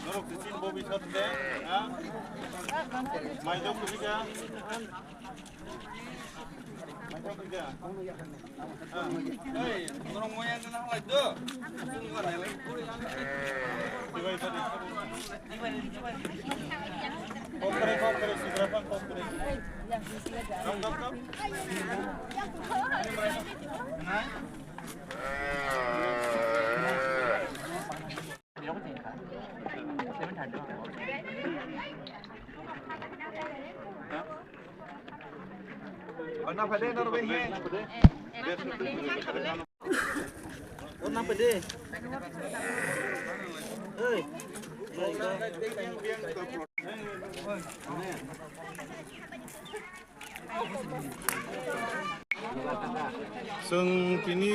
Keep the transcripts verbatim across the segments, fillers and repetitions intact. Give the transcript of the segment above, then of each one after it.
Norok tisin bo bisat de, ha? Maidok kubika. Maidok kubika. Ha? Hey, norok moyang na halai do. Sung ga nai lai. Dibai tadi. Kokre, kokre, sigrapang kokre. Kam, kam, kam. Chwng tini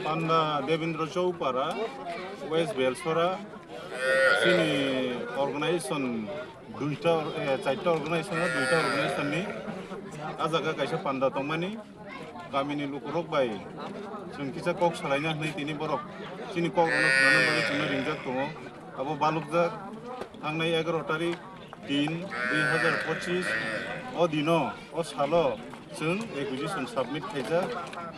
panda Devendra Choupara, West Belsora, chini organization duita, eh, charta organization, duita organization ni ah jaga kaisa panda tongmani, kamini lukurok bai chwng kisa kok salaina hwnwi tini borok chini kok rokno khwnana bagwi chwngno ringjak tongo. Abo balukjak thangnai egaroh tarik tin dui hazar pochis o dino, o salo chwng requisition submit khaijak.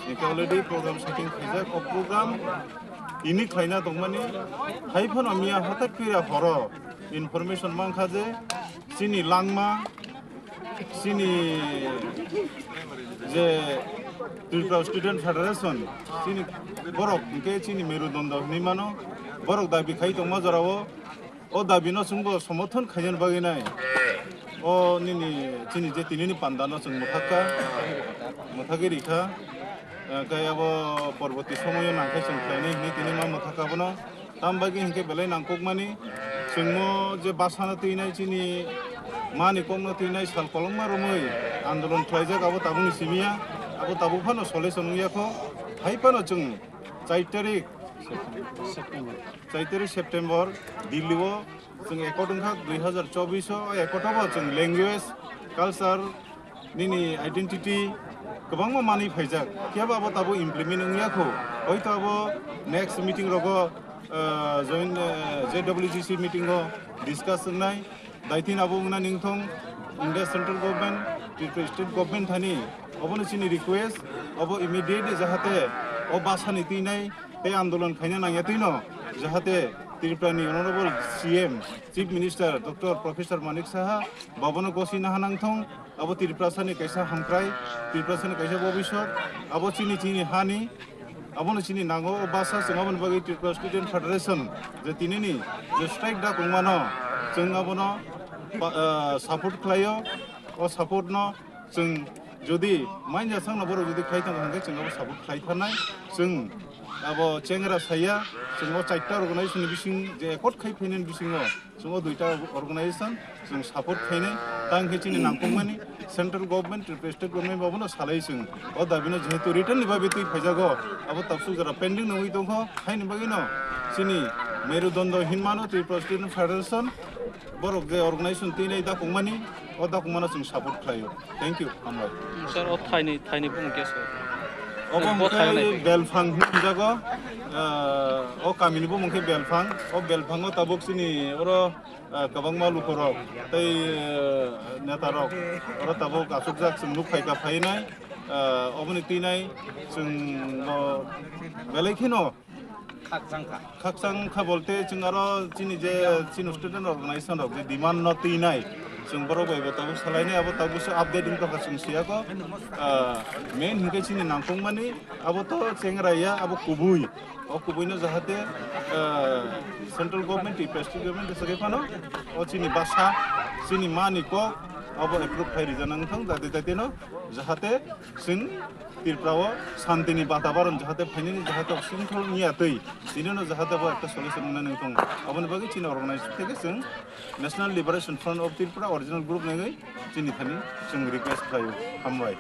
Hinkhe already program setting khaijak. O program tini khlaina tongmani, hai phano miya hwtak pira horo information mankha je chini langma, chini je Tripura Student Federation, chini borok hinkhe chini merudondo hinwi mano, borok dabi khai tongma jorao. O dabi no chwngbo somorthon khainani bagwi nai. O nini chini je tinini panda no chwng mwthakha, mwthagwi rikha. Eh, khe abo porborti somoyo nangkhe chwng khlainai hinwi tini ma mwthakha abono. Tam bagwi hinkhe belai nangkukmani chwngmo je bwsano twinai chini mani kokno twinai sal kolokma romwi andolon khlaijak abo tabukni simiya, abo tabuk phano solution wngya kho. Hai phano chwng char tarik September. Char tarik September, Delhi o chwng accord wngkha dui hazar chobbish o, o accord o bo chwng language, culture, nini identity kwbangma manwi phaijak. Phiya ba abo tabuk implement wngya kho. Hoito abo next meeting rogo, ah, join, ah, J W G C meeting o discuss wngnai. Daitino abo wngna ningthong India Central Government, Tripura State Government thani obono chini request, obo immediately jahate o bwsani twinai tei andolon khaina nangya twino, jahate Tripura ni Honorable C M, Chief Minister Doctor Professor Manik Saha, bobono gosina hanangthong, abo Tripura sani kaisa hamkrai, Tripura sani kaisa bobiswt, abo chini chini hani, abono chini nango, o bwsa chwng aboni bagwi Tripura Student Federation je tinini je strike da kongmano, chwng abono ba-, ah, support khlaio, o support no chwng jodi manya sangno borok jodi khlai tongo hwnkhe chwng abo support khlai thanai, chwng abo chengra saya, chwng o charta organization ni bising je accord khai phainani bisingo, chwng o duita organization chwng support khainai, tang khe chini nangkukmani central government, Tripura state government babono salai chwng o dabino jehetu written ni bagwi twi phaijago, abo tabsuk jora pending nangwi tongkho, haini bagwino chini merudondo hinmano Tripura Student Federation, borok je organization twinai dakungmani, o dakungmano chwng support khlaio. Thank you, hambai. Sir, o thaini, thaini bumung khe sir? Obo bo hwnkhe thaini. Belphang hinwi hwnjago, ah, o kamini bumung khe Belphang. O Belphango tabuk chini oro, ah, kwbangma lukurok tei, ah, netarok oro tabuk achukjak chwng nuk phaikha phainai. Ah, oboni twinai chwng, oh, belai kheno Khakchang kha. Khakchang kha bolte chwng aro chini je chini student organization rok je demand no twinai, chwng borok bai bo tabuk salainai, abo tabuk se update wngtokha chwng siyako. Ah, main hinkhe chini nangkukmani abo to chengra ya, abo kubui. O kubui no jahate, ah, central government, Tripura state government jesa khe phano o chini basa, chini mani kok abo approve khai rijana wngthang, jate jate no jahate chwng Tripura o santini batabaron jahate phainani, jahate osingkhol wngya twi, tinino jahate bo ekta solution wngnani wngthong. Aboni bagwi chini organization theke chwng National Liberation Front of Tripura original group nangwi chini thani chwng request khlaio. Hambai.